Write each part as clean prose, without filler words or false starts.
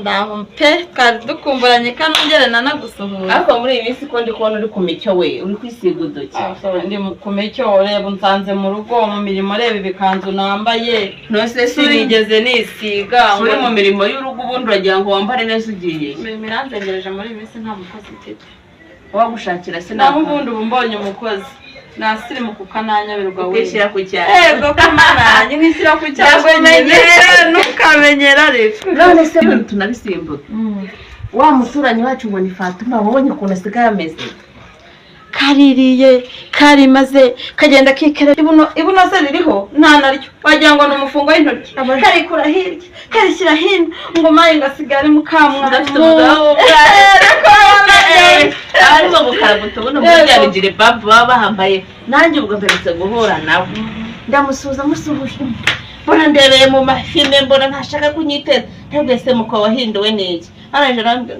Ndaho pe, twari dukumburanye, kanongere nanagusuhuza. Ariko muri iyi minsi ko ndi kubona uri ku micyo, we uri kwisiga uduki? Ndi ku micyo, reba unsanze mu rugo mu mirimo, reba ibikanzu nambaye. Ntose se uri Sinigeze nisiga. Uri mu mirimo y'urugo, ubundi uragira ngo wambare neza ugiye? Imirimo iranzengereje muri iyi minsi, nta mukozi mfite. Wagushakira se? Naho ubundi ubu mbonye umukozi nasirimu kukananyabirwa we. Ukishyira ku cyaro. Ego kamananye, nkishyira ku cyangwa nyine ntukamenyera ariko. None se ibintu tunabisimbuka, wa muturanyi wacu ngo ni Fatuma, wabonye ukuntu asigaye ameze? Kaririye karimaze, kagenda kikera ibuno ibuno se ririho nta naryo, wagira ngo ni umufungo w'intoryi, karikura hirya karishyira hino, ngo maye ngasigara ari mukamwarimu. Gafite umugabo. Arimo gukaraguta ubuno muri bya bigire babu baba bahambaye. Nanjye ubwo mperutse guhura nawe, ndamusuhuza, musuhuje mbona ndebeye mu mafime, mbona ntashaka kunyiteza. Ntabwo se muko wahinduwe n'iki? Araje arambwira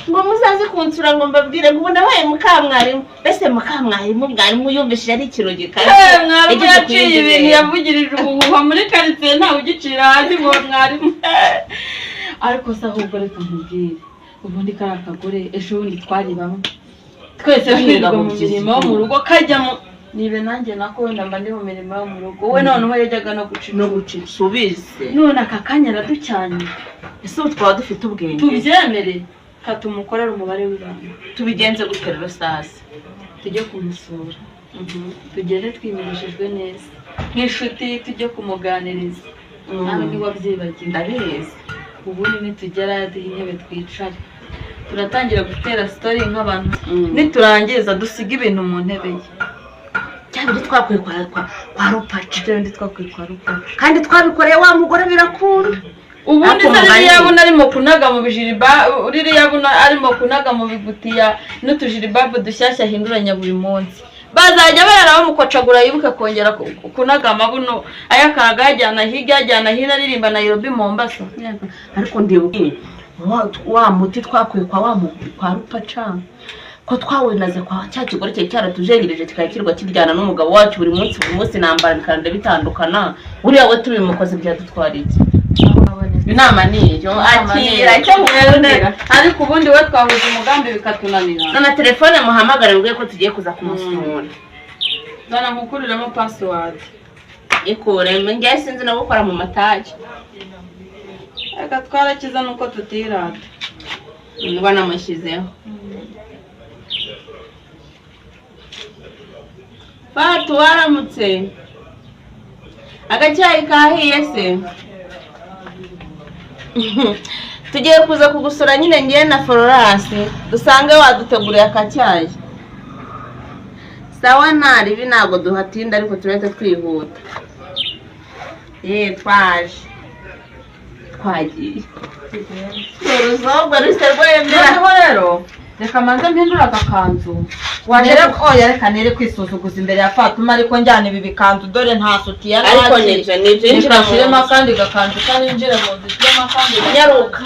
ngo muzaze kunsura, ngo mbabwire ngo ubu nabaye mukamwarimu. Mbese mukamwarimu, mwarimu yumvishije ari ikintu gikaze. Mwarimu Yageze ku yaciye yindi ibintu, ntera. Yavugirije ubuhuha muri karitsiye, ntawe ugicira hasi ngo mwarimu. Ariko se ahubwo reka nkubwire, ubundi kariya kagore ejo bundi twari bamwe twese Twirirwa twirirwa mu mu mirimo yo mu rugo, kajya mu nibe nanjye nako wenda mba ndi mu mirimo yo mu rugo, we noneho yajyaga no guca No guca subize. None aka kanya araducyanye. Ese ubu twaba dufite ubwenge? Tubyemere katumukorera umubare w'ibanga. Tubigenze gutya rero sasa. Tujye kumusura, tugende twimenyeshejwe neza nk'inshuti, tujye kumuganiriza. Nawe ntiwabyibagiwe? Ndabizi. Ubundi nitugera duhe intebe twicare, turatangira gutera story nk'abantu, niturangiza dusiga ibintu mu ntebe ye. Bya bindi twakwiye kwa Rupaca. Ibyo bindi twakwiye kwa Rupaca. Kandi twabikoreye wa mugore birakunda. Ubundi Ariko se ririya mugani- buno arimo kunaga mu bijiriba, ririya buno arimo kunaga mu bigutiya n'utujiribabu dushyashya ahinduranya buri munsi, bazajya barara bamukocagura yibuke kongera kunaga amabuno, ayakaraga ayajyana hirya ayajyana hino, aririmba Nairobi Mombasa. Ariko ndibuka wa muti twakwiye kwa Rupaca, ko twawunaze kwa cya kigore cyari cyaratujengereje, kikaba kirwa kiryana n'umugabo wacu buri munsi buri munsi, intambara bikagenda bitandukana. Uriya we tubimukoze byadutwara iki? Inama ni iyo, akira icyo mubwira. Ariko ubundi we twahuza umugambi bikatunanira. None telefone muhamagare mbwiye ko tugiye kuza kumusura. Zana nkukuriremo password. Ikure, njye sinzi no gukora mu matage. Reka twarakiza nuko tutirata. Niba namushyizeho. Fatu, waramutse? Agacyayi kahiye se? Tugiye kuza kugusura nyine, ngiye na Florence, dusange waduteguriye akacyayi. Sawa, ntaribi, ntabwo duhatinda ariko turahita twihuta. Ye, twaje, twagiye, uruzobwa ruhise rwemera. Noneho rero reka manze mpindure aka kanzu wagera. Oya, reka nere kwisuzuguza imbere ya Fatuma, ariko njyana ibi bikanzu, dore nta sutiya. Ariko nibyo, injira reka mu nshyiremo nzu. Akandi gakanzu kaninjire mu nzu, nshyiremo akandi. Nyaruka.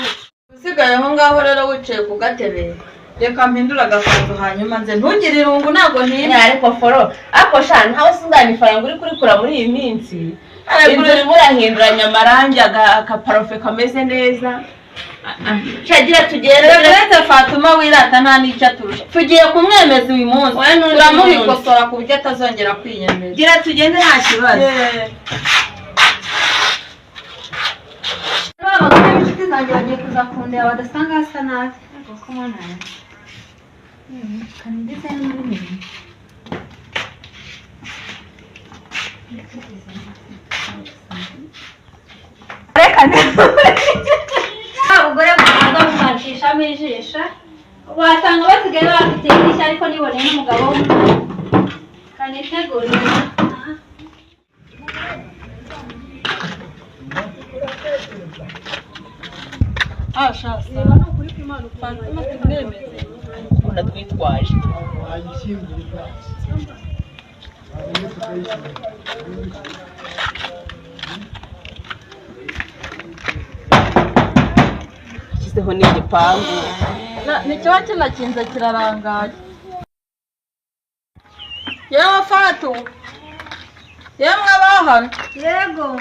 Usigaye aho ngaho rero wicaye ku gatebe, reka mpindure agakanzu hanyuma nze. Ntugire irungu, ntabwo ntinda. Ariko foro, ariko sha ntawe sinzana ifaranga uri kurikura muri iyi minsi. Inzu urimo urahinduranya amarangi, akaparufe kameze neza. Shagira tugende. Uretse Fatuma wirata nta n'icyo aturusha, tugiye kumwemeza uyu munsi. Oya, n'undi Turamubikosora ku buryo atazongera kwiyemeza. Gira tugende, nta kibazo. Ba bagore b'inshuti zanjye bagiye kuza kundeba badasanga hasa nabi. Kuko mwana yanjye kandi ndetse no muri mirimo. Reka abagore mubanza mukacishamo ijisho, wasanga basigaye bafite idirishya, ariko niboneye n'umugabo w'umwana kanitegurira. Aha. Ukunda twitwaje. Ashyizeho n'igipangu. Ntikiba kinakinze, kirarangaye. Yewe Fatu, yemwe abahano. Yego.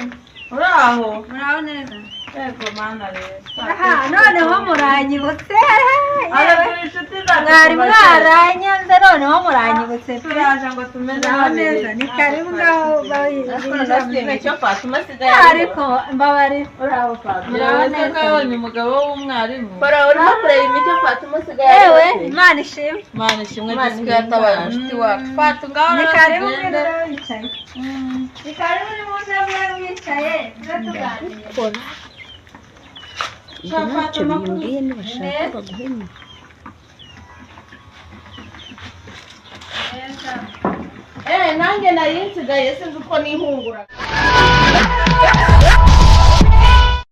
Uri aho? Muraho neza. Yego mana rero. Aha, noneho muranyibutse. Ara turi inshuti zacu Mwari kuva kera. mwaranyanze, noneho muranyibutse pe. Turaje ngo tumeze Naho neza, ni karibu ngaho. Nasigaye icyo Fatuma asigaye. Ariko mbabarira. Uraho Fatuma. Yewe se ko yabonye umugabo w'umwarimu. Kora urimo kureba imico Fatuma asigaye. Yewe, Imana ishimwe. Mana ishimwe, Yesu ko yatabaye inshuti wacu. Fatu ngaho Ni rero karibu tugende. mwene wicaye. Ni karibu ni muze mwe mwicaye tube tuganira. Ibyo ntacyo bimbwiye, nibashaka baguhembe. Eh, nanjye nari nsigaye sinzi uko nihungura.